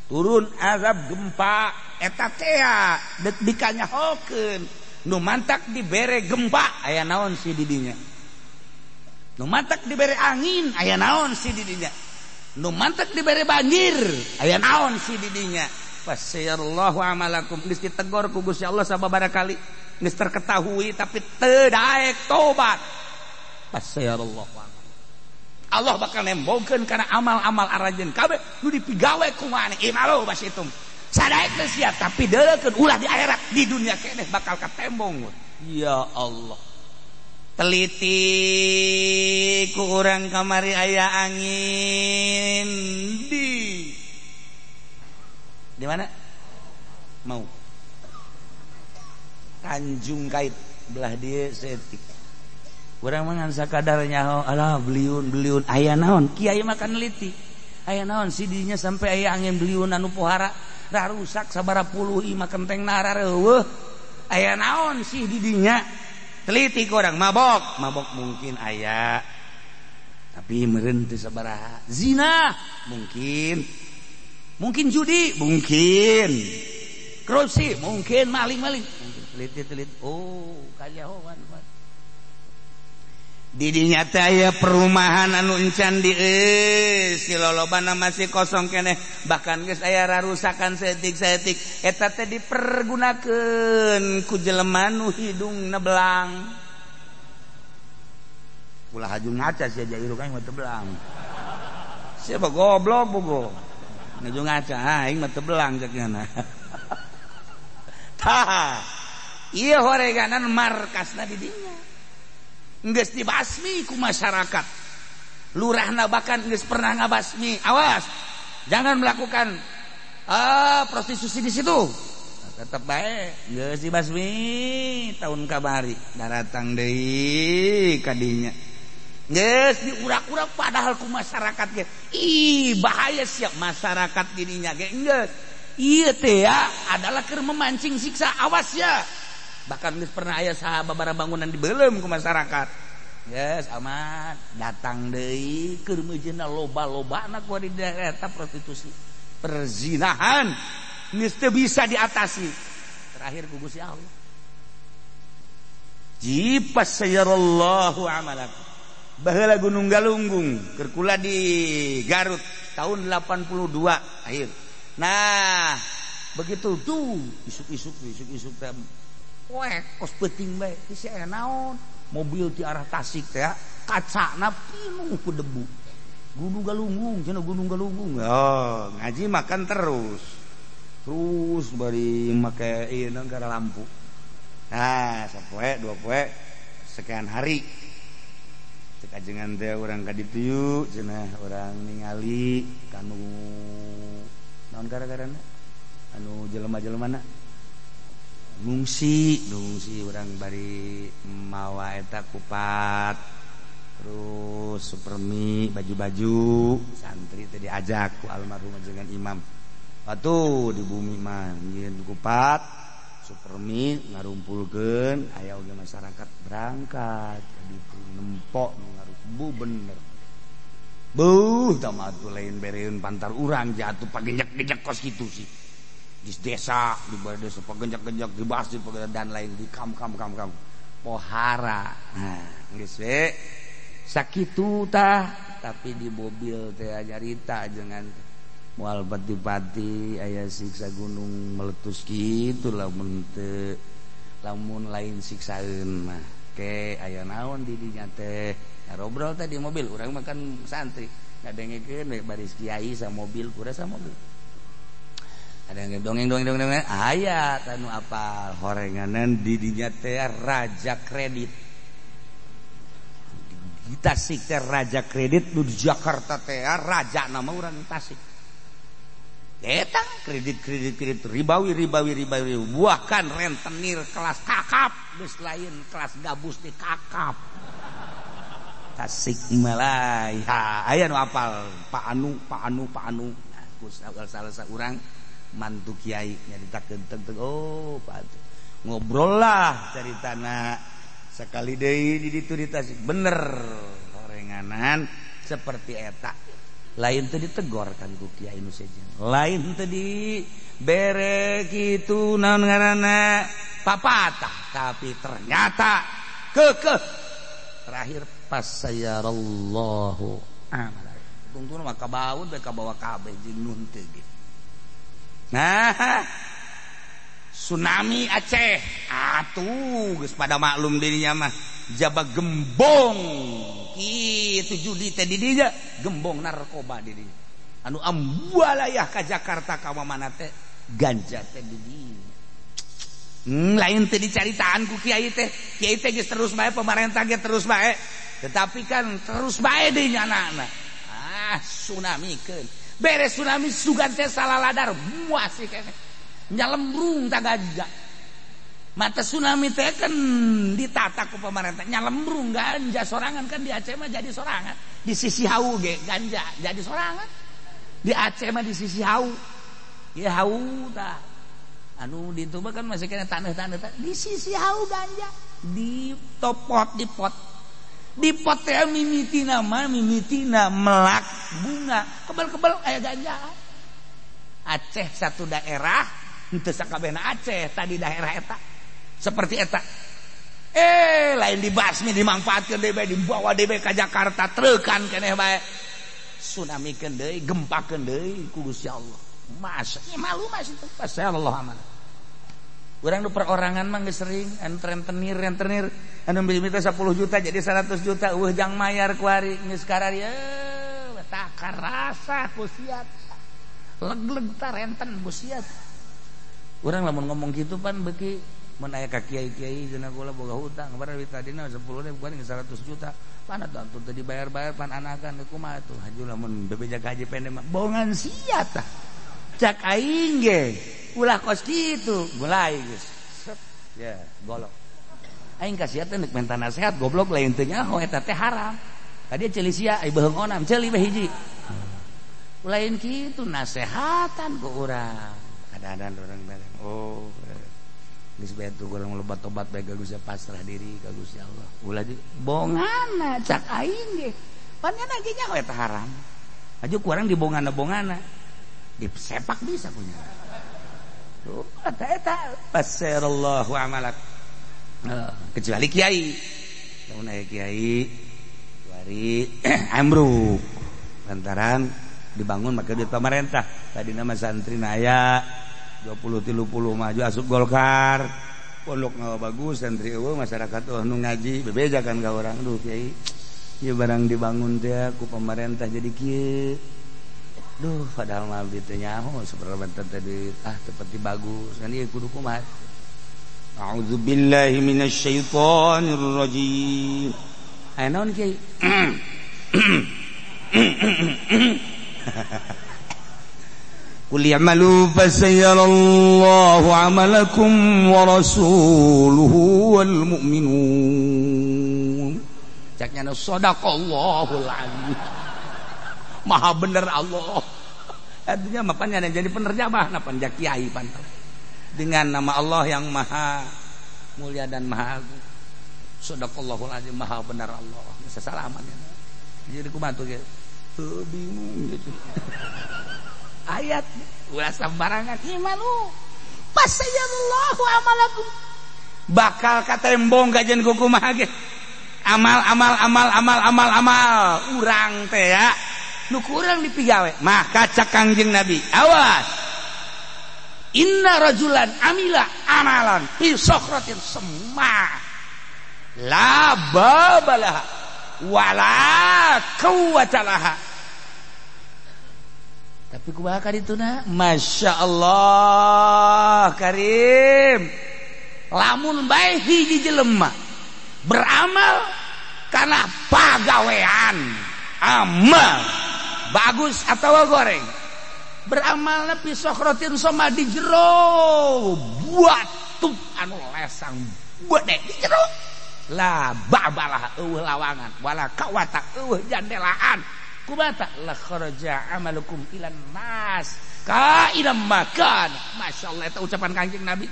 turun azab gempa, eta tea dek dikanyahokeun. Nu mantak dibere gempa aya naon si didinya. Nu mantak dibere angin aya naon si didinya. Nu mantak dibere banjir aya naon si didinya. Fasayarallahu amalakum. Geus ditegor ku Gusti Allah sababaraha kali, geus terketahui tapi teu daek tobat. Fasayarallahu amalakum. Allah bakal nembongkeun kana amal-amal aranjeun kabeh nu dipigawe ku maneh. Imalu basitum. Sadaek teu siap tapi deuleukeun ulah di akhirat, di dunia keneh bakal katembong. Ya Allah. Teliti ku urang kamari aya angin di mana? Mau. Tanjung Kait belah dieu saeutik. Urang mah ngan sakadar nyaho, alah beliun-beliun aya naon? Kiai mah kan neliti. Aya naon sidinya sampai aya angin beliun anu pohara rarusak sabaraha puluh imah kenteng rareueuh. Aya naon sih didinya? Teliti ku urang mabok, mabok mungkin aya. Tapi meureun teu sabaraha. Zina mungkin. Mungkin judi, mungkin. Korupsi mungkin, maling-maling. Mungkin teliti-teliti. Oh, kanyahoan. Didinya teh aya perumahan anu encan di si lolobana masih kosong keneh, bahkan geus aya rarusakan saeutik-saeutik eta teh dipergunakeun ku jelema nu hidungna belang. Ulah haju ngaca sia ja irung aing mah teu belang. Sia goblok bogo. Ngaju ngaca aing mah teu belang cek nyana. Tah, ieu horeganan markasna di dinya. Geus dibasmi ku masyarakat. Lurahna bahkan geus pernah ngabasmi. Awas, jangan melakukan prostitusi di situ. Nah, tetep bae geus dibasmi tahun kabari daratang deui ka dinya. Geus diurak-urak padahal ku masyarakat ge. Ih, bahaya siap masyarakat didinya ge geus. Ieu teh adalah keur memancing siksa, awas ya. Bahkan geus pernah aya sababaraha bangunan dibeuleum ku masyarakat. Yes, aman. Datang deui keur meujeunna loba-lobana ku di daerah eta prostitusi, perzinahan. Geus teu bisa diatasi. Terakhir ku Gusti Allah. Jipas sayarallahu amalakum. Baheula Gunung Galunggung keur kula di Garut tahun 82 akhir. Nah, begitu tuh isuk-isuk isuk-isuk teh weh kos peuting bae si aya naon mobil ti arah Tasik teh kacana pinuh ku debu. Gunung Galunggung cenah Gunung Galunggung. Oh, ngaji makan terus. Terus bari make ieu gara lampu. Nah, sapoe dua poe sekian hari. Cek ajengan teh urang ka ditu yuk cenah urang ningali kanu naon gara-garana anu jelema-jelemana Ngungsi, ngungsi urang bari mawa eta kupat. Terus supermi, baju-baju, santri teh diajak ku almarhum dengan imam. Atuh di bumi mah nyieun kupat, supermi ngarumpulkeun aya oge masyarakat berangkat jadi nempok ngaruh bener. Buh, tah mah atuh lain bereun pantar urang jatuh pagenjek-genjek kos kitu sih. Di desa, di balai desa pagenjek-genjek di masjid dan lain di kam kam kam kam pohara. Nah, geus we sakitu tah, tapi di mobil teh nyarita jangan moal pati-pati aya siksa gunung meletus kitu lamun teu lamun lain siksaeun mah. Ke aya naon di dinya teh. Ngobrol teh di mobil urang mah kan santri ngadengekeun we baris kiai sa mobil kura sa mobil. Ada yang dongeng-dongeng-dongeng aya tanu apal horenganan di dinya teh raja kredit. Di Tasik teh raja kredit, nu di Jakarta teh raja nama urang Tasik. Eta kredit-kredit-kredit ribawi ribawi ribawi bahkan rentenir kelas kakap geus lain kelas gabus di kakap. Tasik Malaya aya nu apal Pak Anu Pak Anu Pak Anu. Nah, salah saurang mantu kiai nyaritakeun tentang oh Pak ngobrol lah caritana sekali deui di ditu di Tasik bener horenganan seperti eta lain teu ditegor kan ku kiai nu sejen lain teu di bere kitu naon ngaranna papatah tapi ternyata kekeh terakhir pasayarallahu amal tungtuna mah kabaun bae kabawa kabeh jeung nun teu ge. Nah, tsunami Aceh atuh geus pada maklum dirinya mah jaba gembong kitu judi teh di dinya gembong narkoba di dinya anu ambualayah ka Jakarta ka mana teh ganja teh di dinya. Lain teh dicaritaan ku kiai teh geus terus bae pemerintah ge terus bae tetapi kan terus bae deui nyana. Ah tsunami keun beres tsunami sugan teh salah ladar muas sih kene nyalembrung ta ganja mata tsunami teh kan ditata ku pemerintah nyalembrung ganja sorangan kan di Aceh mah jadi sorangan di sisi hau ge ganja jadi sorangan di Aceh mah di sisi hau ya hau tah anu di itu mah kan masih kena tanah-tanah di sisi hau ganja di topot di pot di pot teh mimitina mah mimitina melak bunga kebel-kebel aya ganja. Aceh satu daerah henteu sakabehna Aceh tadi daerah eta seperti eta lain dibasmi dimangfaatkeun deui bae dibawa deui bae ka Jakarta treukan keneh bae tsunami keun deui gempakeun deui ku Gusti Allah. Mas malu mas itu pasallah amanah. Urang nu perorangan mah geus sering anu rentenir anu minta 10 juta jadi 100 juta eueuh jang mayar kuari geus karari tah karasa ku sia leg-leg ta renten ku sia. Urang lamun ngomong kitu pan beuki mun aya ka kiai-kiai cenah kula boga hutang kabar tadina 10 ribu kuari 100 juta pan atuh teu dibayar-bayar pan anakan kumaha atuh haju lamun bebeja ka haji pende mah bongan sia tah cak aing ge ulah kos kitu mulai geus set ya golok aing ka sia teh nek menta nasihat goblok lain teu nyaho eta teh haram tadi ceuli sia ai beuheung onam ceuli we hiji lain kitu nasehatan ku urang kadang-kadang urang bareng oh geus bae tuh urang loba tobat bae ka Gusti pasrah diri ka Gusti Allah ulah bongana cak aing ge pan nya ge nyaho eta haram aju ku urang dibongana-bongana disepak bisa punya. Tuh, eta pasirallahu amalak. Kecuali kiai. Lamun aya kiai wari ambruk lantaran dibangun make duit pemerintah. Tadi nama santri aya 20 30 maju asup Golkar. Pondok ngawa bagus santri eueuh masyarakat eueuh nu ngaji bebejakan ka urang duh kiai. Ieu barang dibangun teh ku pemerintah jadi kieu. Duh, padahal mah abdi teh nyaho seberapa tadi ah seperti bagus kan ieu kudu kumaha. A'udzubillahi minasyaitonir rajim. Aya naon kiai? Qul i'malu fasayarallahu 'amalakum wa rasuluhu wal mu'minun. Caknya sadaqallahul azim. Maha bener Allah. Artinya mapanya jadi penerjemah napa kiai pantau. Dengan nama Allah yang maha mulia dan maha agung. Sadaqallahul azim, maha benar Allah. Bisa salaman ya. Jadi kumaha tuh gitu. Bingung gitu. Ayat ulah sembarangan imalu fasayarallahu amalakum bakal katembong kajian kumaha ge amal amal amal amal amal amal urang teh ya nu kurang dipigawe maka cak Kangjeng Nabi awas inna rajulan amila amalan fi sokratin semma la babalaha wala quwwata laha. Tapi kumaha kadituna? Masya Allah Karim. Lamun bae hiji jelema beramal karena pagawean, amal bagus atau goreng. Beramalna fi sokratin soma di jero batu anu lesang gede di jero. La babalah eueuh lawangan wala kawata eueuh jandelaan. Kubata la kharaja amalukum ilan nas ka ilam makan. Masya Allah eta ucapan Kangjeng Nabi.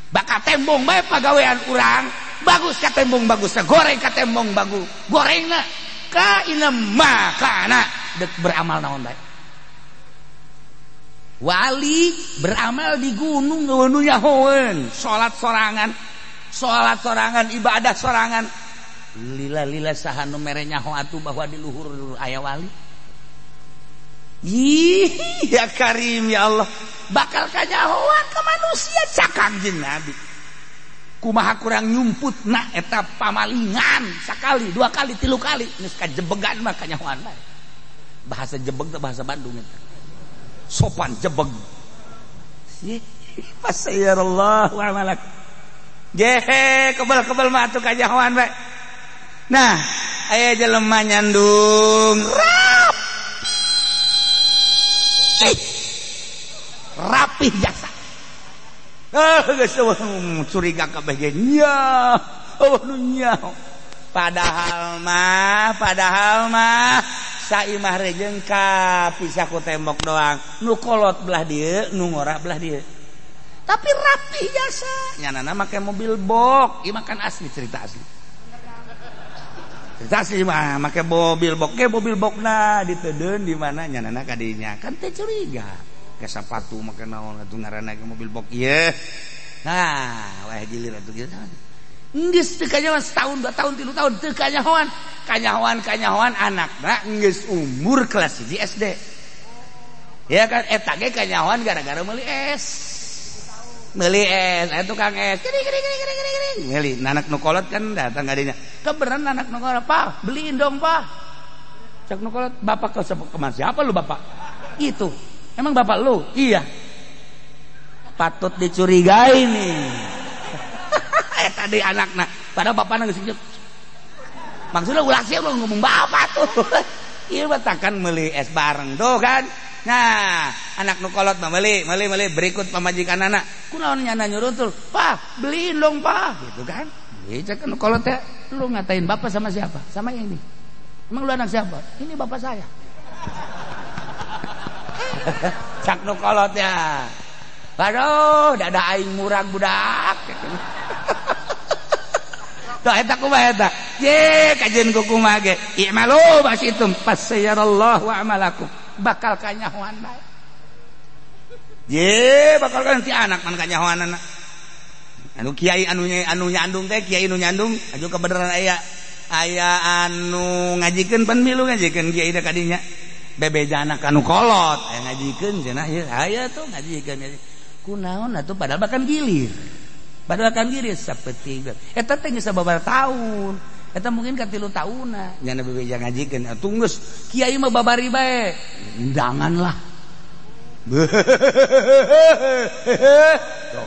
Bakal tembong bae pagawean urang, bagus ka tembong bagus, goreng ka tembong bagus, gorengna ka ilam makana dek beramal naon bae. Wali beramal di gunung nu nyahoeun, salat sorangan, ibadah sorangan. Lila-lila saha nu mere nyaho atuh bahwa di luhur aya wali. Ih, ya Karim ya Allah, bakal kanyahoan ke manusia cak Kangjeng Nabi. Kumaha kurang nyumput na eta pamalingan sakali, dua kali, tilu kali geus kajebegan mah kanyahoan bae. Bahasa jebeg teh bahasa Bandung eta. Sopan jebeg. Ih, fasayarallahu amalak. Gehe, kebel-kebel mah atuh kanyahoan bae. Nah, aya jelema nyandung rapih. Rapih jasa. Geus curiga kabeh ge nya. Eueuh nu nyaho. Padahal mah saimah rejeng ka pisah ku tembok doang. Nu kolot belah dieu, nu ngora belah dieu. Tapi rapih jasa. Nyanana make mobil bok, ieu mah kan asli cerita asli. Cerita mah make mobil bok, ke mobil bokna ditedeun di mana nyanana kadinya kan teh curiga. Ke sapatu make naon atuh ngaranna ke mobil bok ieu. Nah, wah gilir atuh kieu. Geus teu kanyahoan setahun, 2 tahun, 3 tahun teu kanyahoan. Kanyahoan anakna geus umur kelas 1 SD. Ya kan eta ge kanyahoan gara-gara meuli es. Meuli es, aya tukang es. Gini gini gini gini gini. Meuli anak nu kolot kan datang kadinya. Kebeneran anak nu kolot, "Pak, beliin dong, Pak." Cak nu kolot, "Bapak ke kemana? Siapa lu, Bapak?" Itu. Emang bapak lu? Iya. Patut dicurigai nih. Tadi anakna, padahal bapakna geus senyum. Maksudnya ulah sih lu ngomong bapak tuh. Ieu mah takkan meuli es bareng tuh kan. Nah, anak nu kolot mah meuli berikut pamajikan anak. Kunaon nyana nyuruntul? "Pak, beliin dong, Pak." Gitu kan. Ieu cek nu kolot teh, lu ngatain bapak sama siapa? Sama ini. Emang lu anak siapa? Ini bapak saya. Cak nu kolot ya. Waduh, dada aing murag budak. Tuh eta kumaha eta? Ye, kajian kumaha ge. I'malu basitum fasayarallahu a'malakum. Bakal kanyahoan bae. Ye, bakal kan ti anak man kanyahoanana. Anu kiai anu nyandung teh, kiai nu nyandung aju kebenaran aya anu ngajikeun pan milu ngajikeun kiai da kadinya. Bebeja anak anu kolot aya ngajikeun cenah ieu aya tuh ngajikeun. Kunaon atuh padahal bahkan gilir. Padahal kan gilir sapeting. Eta teh geus sababaraha taun. Eta mungkin ka 3 taunna nyana bebeja ngajikeun atuh geus kiai mah babari bae. Undangan lah. Tuh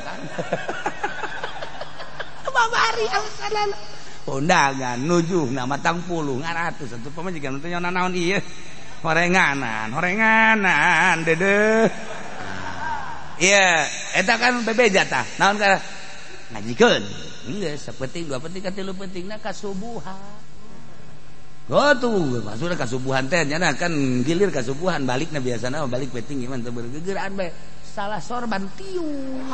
kan. Babari alasan undangan nujuh na matang puluh ngaratus atuh pamajikan teh nyaona naon ieu. Horenganan dede. Iya, eta kan bebeja tah. Naon kana? Ngajikeun. Geus sapenting dua penting ka tilu pentingna kasubuhan. Oh tuh, maksudna kasubuhan teh nya kan gilir kasubuhan balikna biasana balik penting gimana teu bergegeran bae. Salah sorban tiung.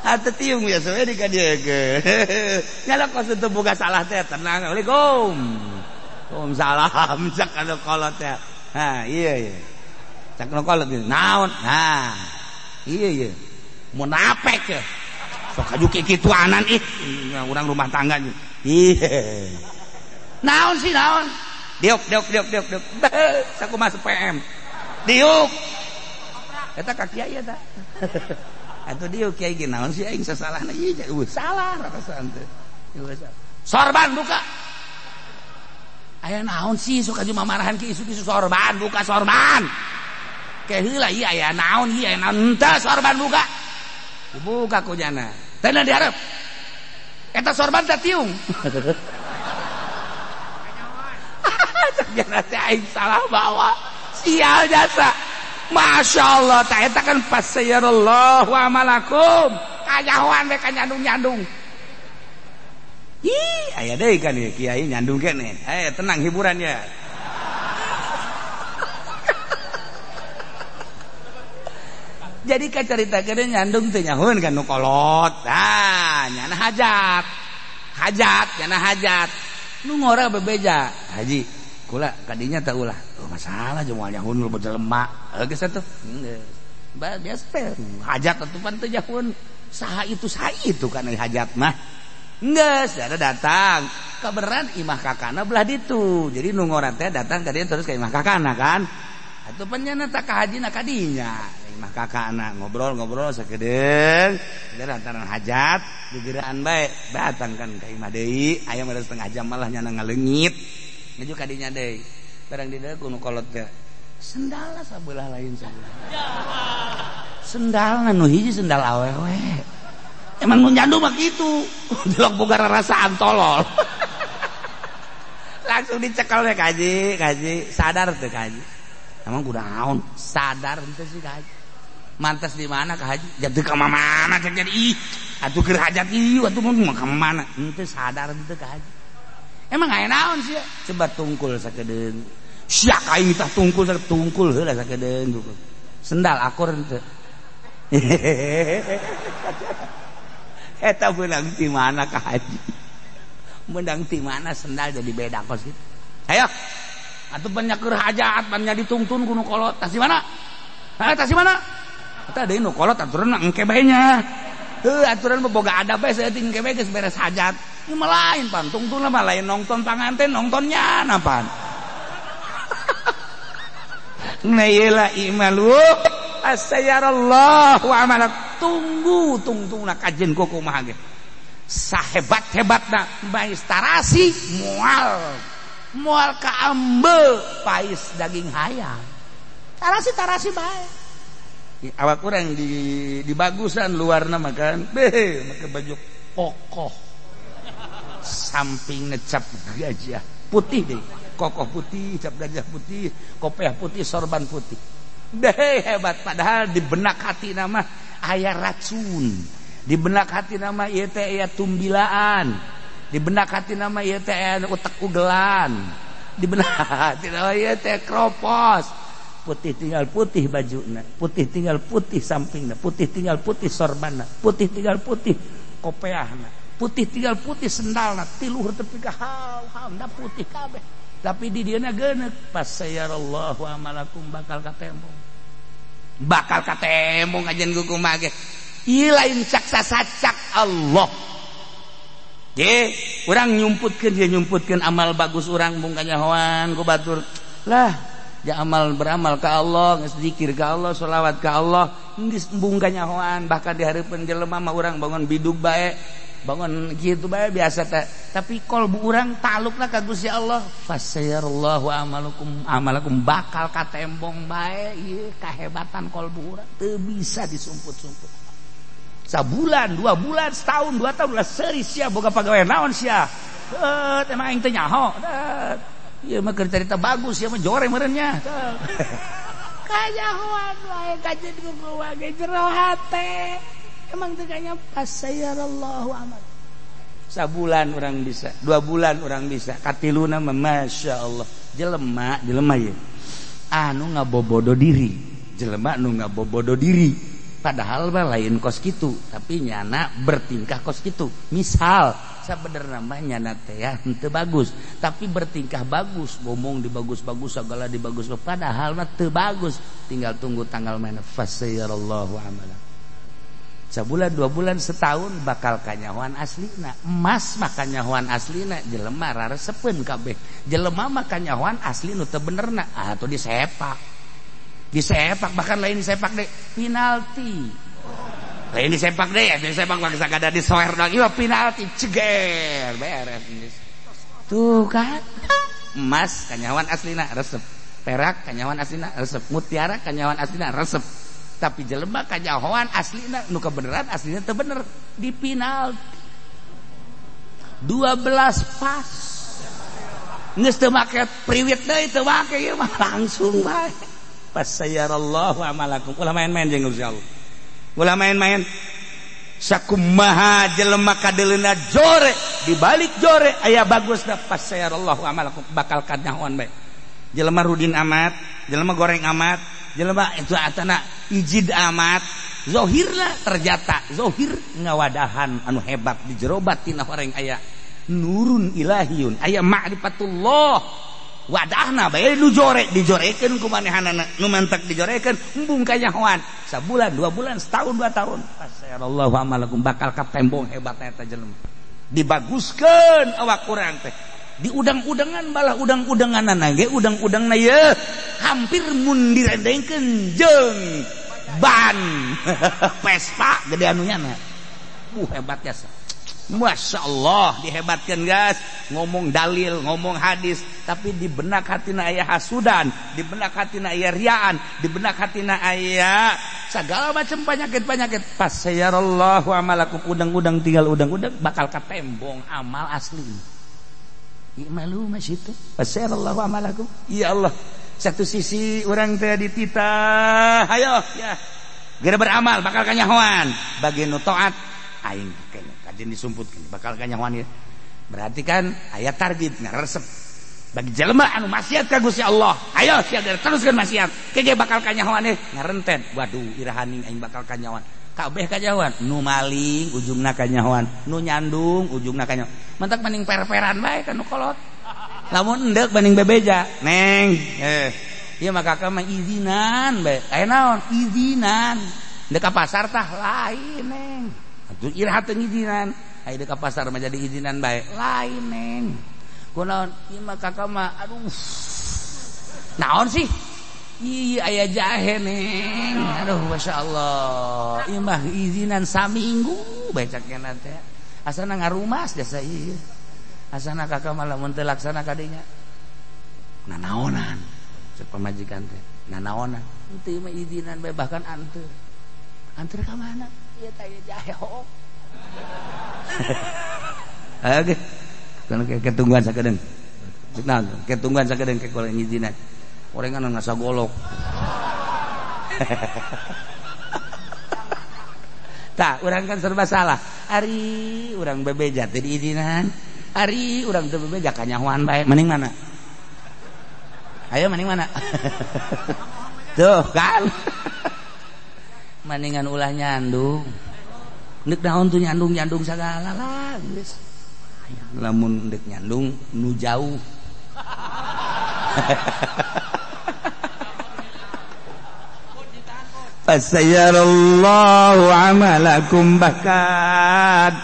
Atuh tiung biasa we di ka dieu ge. Nyala kos teu boga salah teh tenang. Assalamualaikum. Waalaikumsalam cak anu kolot teh. Ha, iya iya. Cak nu kolot naon? Ha. Iya iya. Munafik ya. Sok aju kikituanan ih urang rumah tangga. Iya. Naon sih naon? Diuk diuk diuk diuk diuk. Sakumaha PM. Diuk. Eta ka kiai eta. Atuh diuk kiai ge naon sih aing sasalahna ieu salah rasaan teh. Sorban buka. Aya naon sih sok aju mamarahan ki isu-isu sorban buka sorban. Ke heula ieu aya naon ieu aya naon henteu sorban buka. Dibuka ku jana. Teh dihareup. Eta sorban teh tiung. Cek jana teh aing salah bawa. Sial jasa. Masya Allah tah eta kan fasayarallahu amalakum. Kanyahoan we ka nyandung-nyandung. Ih, aya deui kan ieu kiai nyandung keneh. Tenang hiburannya. Jadi ka carita gede nyandung teh nyahoeun kan nu kolot. Tah, nyana hajat. Hajat, nyana hajat. Nu ngora bebeja. Haji, kula kadinya teh ulah. Oh, masalah jeung moal nyahoeun lu jelema. Geus atuh. Geus. Biasa teh hajat atuh pan teu nyahoeun. Saha itu kan hajat mah. Geus, ada datang. Kaberan imah kakana belah ditu. Jadi nu ngora teh datang ka dieu terus ka imah kakana kan. Atuh pan nyana tah ka hajina kadinya. Imah kakana ngobrol-ngobrol sakedeung lantaran hajat gegeraan bae datang kan ka imah deui aya mah setengah jam malah nyana ngaleungit ngaju ka dinya deui barang di dieu ku nu kolot teh sendalna sabelah lain sabelah sendalna nu hiji sendal awewe emang nu nyandu mah kitu delok boga rarasaan tolol langsung dicekel we kaji kaji sadar teh kaji emang kunaon sadar henteu sih kaji mantas di mana ka haji jadi ka mana cek jadi ih atuh keur hajat ieu atuh mun ka mana henteu sadar henteu ka haji emang aya naon sih coba tungkul sakedeung sia ka aing tah tungkul tungkul heula sakedeung sendal akur henteu eta beunang ti mana ka haji meunang ti mana sendal jadi beda kos kitu ayo atuh banyak keur hajat banyak ditungtun ku nu kolot tas di mana ha tas di mana eta deui nu kolot aturan engke bae nya heuh aturan mah boga adab bae saeutik engke bae geus beres hajat ieu mah lain pan tungtun mah lain nongton panganten nongtonnya napan nah ieu lah imalu asayarallahu amalak tunggu tungtungna kajen ku kumaha ge sahebat-hebatna bae tarasi moal moal kaambe pais daging hayam tarasi-tarasi bae awak kurang di bagusan luarna makan beh make baju kokoh samping ngecap gajah putih deh kokoh putih cap gajah putih kopiah putih sorban putih deh hebat padahal di benak hati nama aya racun di benak hati nama ieu teh aya tumbilaan di benak hati nama ieu teh aya utek ugelan di benak hati nama ieu teh kropos putih tinggal putih bajuna putih tinggal putih sampingna putih tinggal putih sorbanna putih tinggal putih kopeahna putih tinggal putih sendalna tiluhur tepi ka haw-haw putih kabeh tapi di dieuna geuneuk fasayarallahu amalakum bakal katembong ajen kumaha ge ieu lain cak sasacak Allah ge urang nyumputkeun dia nyumputkeun amal bagus urang mung kanyahoan ku batur lah ja amal beramal ka Allah geus zikir ka Allah sholawat ka Allah geus embung kanyahoan bahkan di hareupeun jelema mah urang bangun bidug bae bangun kitu bae biasa teh tapi kolbu urang talukna ka Gusti Allah fasayarallahu amalakum amalakum bakal katembong bae ieu kahebatan kolbu urang teu bisa disumput-sumput sabulan 2 bulan setahun 2 tahun lah seuri sia boga pagawean naon sia emang aing teu nyaho ieu mah keur carita bagus ieu mah jore meureun nya. Kanyahoan wae kajeun ku ge jero hate. Emang teu kanya fasayarallahu amal. Sabulan orang bisa, 2 bulan orang bisa, katiluna mah masya Allah. Jelema, jelema ye. Anu ngabobodo diri, jelema nu ngabobodo diri. Padahal mah lain kos kitu, tapi nyana bertingkah kos kitu. Misal sabenerna mah nyana teh ya henteu bagus, tapi bertingkah bagus, ngomong dibagus-bagus, segala dibagus, padahal mah teu bagus. Tinggal tunggu tanggal mana fasayarallahu amala. Sebulan, 2 bulan, setahun bakal kanyahoan aslina. Emas mah kanyahoan aslina, jelema raresepeun kabeh. Jelema mah kanyahoan asli nu teu benerna, atuh disepak. Disepak bahkan lain disepak deh, penalti. Lain disepak deh, disepak bangsa kada disoer doang, ieu penalti ceger beres. Tuh kan. Emas kanyahoan aslina resep, perak kanyahoan aslina resep, mutiara kanyahoan aslina resep. Tapi jelema kanyahoan aslina nu kebeneran aslina teu bener di penalti 12 pas geus teu make priwit deui teu make ieu mah langsung bae. Fasayarallahu amalakum. Ulah main-main jeung Gusti Allah, ulah main-main. Sakumaha jelema kadeleuna jore di balik jore aya bagusna fasayarallahu amalakum bakal kanyahoan bae. Jelema rudin amat, jelema goreng amat, jelema itu atana ijid amat, zohirna ternyata zohir ngawadahan anu hebat di jero batin orang aya nurun ilahiyun, aya ma'rifatullah. Wadahna bae nu jore dijorekeun ku manehanana, nu mantak dijorekeun embung kanyahoan. Sabulan, 2 bulan, setahun, 2 tahun. Fasayarallahu amalakum bakal katembong hebatna eta jelema. Dibaguskeun awak urang teh. Di udang-udangan balah udang-udanganana ge udang-udangna ye hampir mun direndengkeun jeung ban Vespa gede anunya na. Hebat jasa. Masya Allah dihebatkan guys, ngomong dalil, ngomong hadis, tapi di benak hatina aya hasudan, di benak hatina aya riaan, di benak hatina aya segala macam penyakit-penyakit. Fasayarallahu amalakum, udang-udang tinggal udang-udang bakal katembong amal asli. Malu masih itu. Fasayarallahu amalakum. Ya Allah, satu sisi orang teh dititah, ayo ya. Geura beramal bakal kanyahoan. Bagi nu taat aing kajen disumputkeun bakal kanyahoan ya. Berarti kan aya target ngaresep. Bagi jelema anu maksiat ka Gusti Allah, ayo sia teruskeun maksiat. Kege bakal kanyahoan ye ngarenten. Waduh, irahaning aing bakal kanyahoan. Kabeh kanyahoan, nu maling ujungna kanyahoan, nu nyandung ujungna kanyahoan. Mentak mending per-peran bae ka nu kolot. Lamun endek banding bebeja, neng. Ieu mah kakak mah izinan bae. Aya naon? Izinan. Ndek ka pasar tah lain, neng. Atuh iraha teu ngizinan. Aya deuk ka pasar mah jadi izinan bae. Lain, neng. Kunaon? Ieu mah kakak mah aduh. Naon sih? Iya aya jahe neng. Aduh masya Allah. Ieu mah izinan saminggu bae cakena teh. Asana ngarumas jasa ieu. Asana kakak mah lamun teu laksana kadinya. Nanaonan cek pamajikan teh. Nanaonan. Henteu mah izinan bae bahkan anteur. Anteur ka mana? Ieu teh aya jahe hook. Oke. Kan ketungguan sakedeung. Cek naon? Ketungguan sakedeung ke koleng izinan. Orengan ngasa golok. Tah, urang kan serba salah. Ari urang bebeja teu diizinan. Ari urang teu bebeja kanyahoan bae. Mending mana? Ayo mending mana? Tuh kan. Mendingan ulah nyandung. Ndek naon tuh nyandung-nyandung sagala lah geus. Lamun ndek nyandung nu jauh. Fasayarallahu amalakum bahkan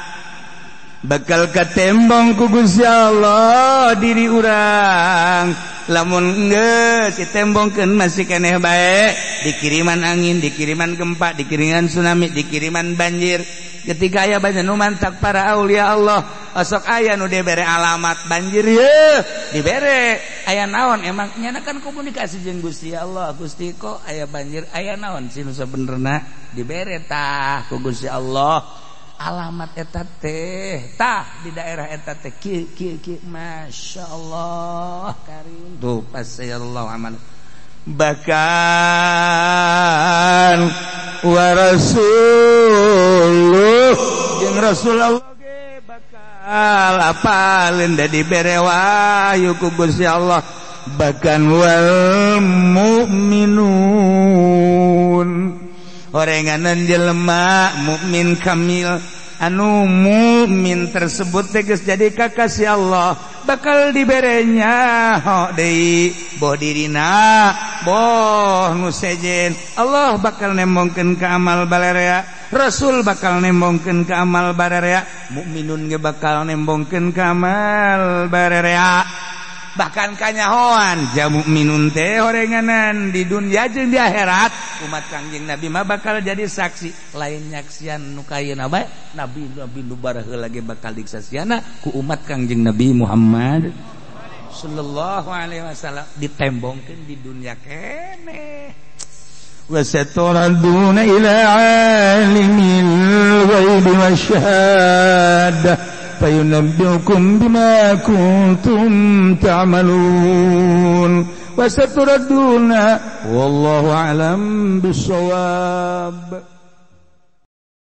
bakal katembong ku Gusti Allah diri urang. Lamun geus ditembongkeun masih keneh bae, dikiriman angin, dikiriman gempa, dikiriman tsunami, dikiriman banjir. Ketika aya banyak nu mantak para aulia Allah, osok aya nu dibere alamat banjir ye, dibere aya naon emang nyana kan komunikasi jeung Gusti Allah. Gusti kok aya banjir, aya naon sih nu sabenerna dibere tah ku Gusti Allah. Alamat eta teh tah di daerah eta teh kieu kieu kieu, masyaallah karim. Tuh pasayallahu amal. Bahkan wa rasuluh jeung Rasulullah ge bakal apaleun da dibere wahyu ku Gusti Allah. Bahkan wal mukminun orenganan jelema mukmin kamil anu mukmin tersebut tegas jadi kakasih Allah bakal diberenya ho deui boh dirina boh nu sejen. Allah bakal nembongkeun ka amal balerea, Rasul bakal nembongkeun ka amal balerea, mukminun ge bakal nembongkeun ka amal balerea. Bahkan kanyahoan ja mukminun teh horenganan di dunia jeung di akhirat umat Kangjeng Nabi mah bakal jadi saksi, lain nyaksian nu kayeuna bae nabi nabi nu baraheula ge bakal disaksiana ku umat Kangjeng Nabi Muhammad sallallahu alaihi wasallam, ditembongkeun di dunia keneh. Wa saturaduna ila alimil ghaibi wasyahadah fayunabbi'ukum bima kuntum ta'malun wa saturadduna wallahu a'lam bissawab.